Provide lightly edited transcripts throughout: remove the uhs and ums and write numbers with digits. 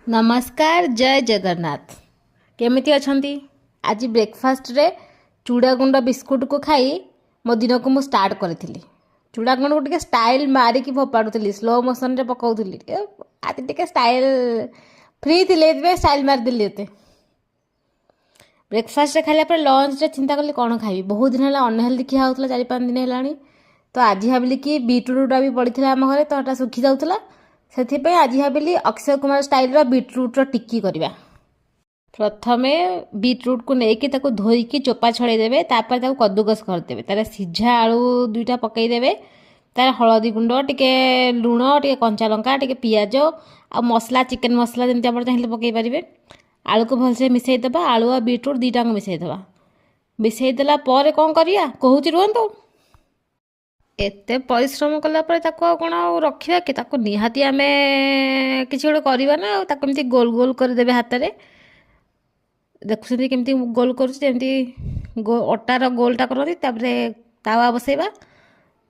ନମସ୍କାର, ଜୟ ଜଗନ୍ନାଥ। କେମିତି ଅଛନ୍ତି? ଆଜି ବ୍ରେକଫାଷ୍ଟରେ ଚୁଡ଼ା ଗୁଣ୍ଡ ବିସ୍କୁଟକୁ ଖାଇ ମୋ ଦିନକୁ ମୁଁ ଷ୍ଟାର୍ଟ କରିଥିଲି। ଚୁଡ଼ା ଗୁଣ୍ଡକୁ ଟିକେ ଷ୍ଟାଇଲ୍ ମାରିକି ଫୋପାଡ଼ୁଥିଲି, ସ୍ଲୋ ମୋସନରେ ପକାଉଥିଲି ଟିକେ। ଆଜି ଟିକେ ଷ୍ଟାଇଲ୍ ଫ୍ରି ଥିଲେ, ଏଥିପାଇଁ ଷ୍ଟାଇଲ୍ ମାରିଦେଲି ଏତେ। ବ୍ରେକଫାଷ୍ଟରେ ଖାଇଲା ପରେ ଲଞ୍ଚରେ ଚିନ୍ତା କଲି କ'ଣ ଖାଇବି। ବହୁତ ଦିନ ହେଲା ଅନହେଲ୍ଦି ଖିଆ ହେଉଥିଲା, 4-5 ଦିନ ହେଲାଣି। ତ ଆଜି ଭାବିଲି କି ବିଟ୍ରୁଟ୍ଟା ବି ପଡ଼ିଥିଲା ଆମ ଘରେ, ତ ସେଟା ଶୁଖି ଯାଉଥିଲା। ସେଥିପାଇଁ ଆଜି ଭାବିଲି ଅକ୍ଷୟ କୁମାର ଷ୍ଟାଇଲ୍ର ବିଟ୍ରୁଟ୍ର ଟିକ୍କି କରିବା। ପ୍ରଥମେ ବିଟ୍ରୁଟ୍କୁ ନେଇକି ତାକୁ ଧୋଇକି ଚୋପା ଛଡ଼େଇ ଦେବେ। ତାପରେ ତାକୁ କଦ୍ଦୁକସ କରିଦେବେ। ତାର ସିଝା ଆଳୁ ଦୁଇଟା ପକାଇଦେବେ। ତାର ହଳଦୀ ଗୁଣ୍ଡ ଟିକେ, ଲୁଣ ଟିକେ, କଞ୍ଚା ଲଙ୍କା ଟିକେ, ପିଆଜ ଆଉ ମସଲା, ଚିକେନ୍ ମସଲା ଯେମିତି ଆପଣ ଚାହିଁଲେ ପକାଇ ପାରିବେ। ଆଳୁକୁ ଭଲସେ ମିଶାଇ ଦେବା। ଆଳୁ ଆଉ ବିଟ୍ରୁଟ୍ ଦୁଇଟାକୁ ମିଶାଇ ଦେବା। ମିଶାଇ ଦେଲା ପରେ କ'ଣ କରିବା କହୁଛି, ରୁହନ୍ତୁ। ଏତେ ପରିଶ୍ରମ କଲା ପରେ ତାକୁ ଆଉ କ'ଣ ଆଉ ରଖିବା କି? ତାକୁ ନିହାତି ଆମେ କିଛି ଗୋଟେ କରିବା ନା। ଆଉ ତାକୁ ଏମିତି ଗୋଲ ଗୋଲ କରିଦେବେ ହାତରେ। ଦେଖୁଛନ୍ତି କେମିତି ଗୋଲ କରୁଛି, ଯେମିତି ଅଟାର ଗୋଲଟା କରନ୍ତି। ତାପରେ ତାୱା ବସେଇବା,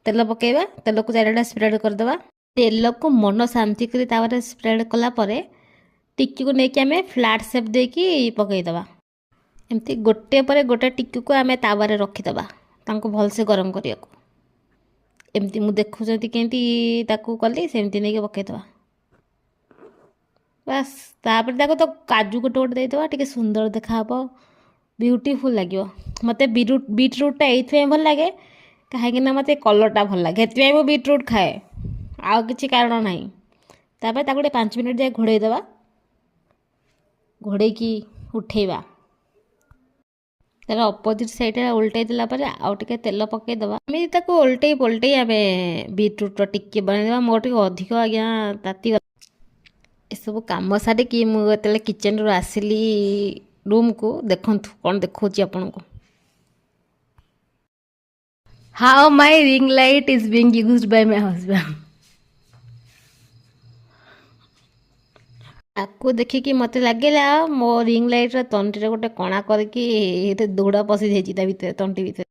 ତେଲ ପକାଇବା, ତେଲକୁ ଚାରିଆଡ଼େ ସ୍ପ୍ରେଡ଼ କରିଦେବା। ତେଲକୁ ମନ ଶାନ୍ତି କରି ତାୱାରେ ସ୍ପ୍ରେଡ଼ କଲା ପରେ ଟିକିକୁ ନେଇକି ଆମେ ଫ୍ଲାଟ୍ ସେପ୍ ଦେଇକି ପକାଇଦେବା। ଏମିତି ଗୋଟେ ପରେ ଗୋଟେ ଟିକିକୁ ଆମେ ତାୱାରେ ରଖିଦେବା ତାଙ୍କୁ ଭଲସେ ଗରମ କରିବାକୁ। ଏମିତି ମୁଁ ଦେଖୁଛନ୍ତି କେମିତି ତାକୁ କଲି, ସେମିତି ନେଇକି ପକାଇଦେବା, ବାସ୍। ତାପରେ ତାକୁ ତ କାଜୁ ଗୋଟେ ଗୋଟେ ଦେଇଦେବା, ଟିକେ ସୁନ୍ଦର ଦେଖାହେବ, ବିୟୁଟିଫୁଲ୍ ଲାଗିବ। ମୋତେ ବିଟ୍ରୁଟ୍ଟା ଏଇଥିପାଇଁ ଭଲ ଲାଗେ କାହିଁକିନା ମୋତେ କଲର୍ଟା ଭଲ ଲାଗେ। ସେଥିପାଇଁ ମୁଁ ବିଟ୍ରୁଟ୍ ଖାଏ, ଆଉ କିଛି କାରଣ ନାହିଁ। ତାପରେ ତାକୁ ଗୋଟେ 5 ମିନିଟ୍ ଯାଏ ଘୋଡ଼େଇ ଦେବା। ଘୋଡ଼େଇକି ଉଠେଇବା। ତାର ଅପୋଜିଟ୍ ସାଇଡ଼୍ରେ ଓଲଟେଇ ଦେଲା ପରେ ଆଉ ଟିକେ ତେଲ ପକାଇଦେବା। ଏମିତି ତାକୁ ଓଲଟେଇ ପଲଟେଇ ଆମେ ବିଟ୍ରୁଟ୍ର ଟିକେ ବନେଇଦେବା। ମୋର ଟିକେ ଅଧିକ ଆଜ୍ଞା ତାତିଗଲା। ଏସବୁ କାମ ସାରିକି ମୁଁ ଯେତେବେଳେ କିଚେନ୍ରୁ ଆସିଲି ରୁମ୍କୁ, ଦେଖନ୍ତୁ କ'ଣ ଦେଖାଉଛି ଆପଣଙ୍କୁ। How my ring light is being used by my husband. ତାକୁ ଦେଖିକି ମୋତେ ଲାଗିଲା ମୋ ରିଙ୍ଗ ଲାଇଟ୍ର ତଣ୍ଟିରେ ଗୋଟେ କଣା କରିକି ଏତେ ଦୌଡ଼ା ପଶି ଯାଇଛି ତା ଭିତରେ, ତଣ୍ଟି ଭିତରେ।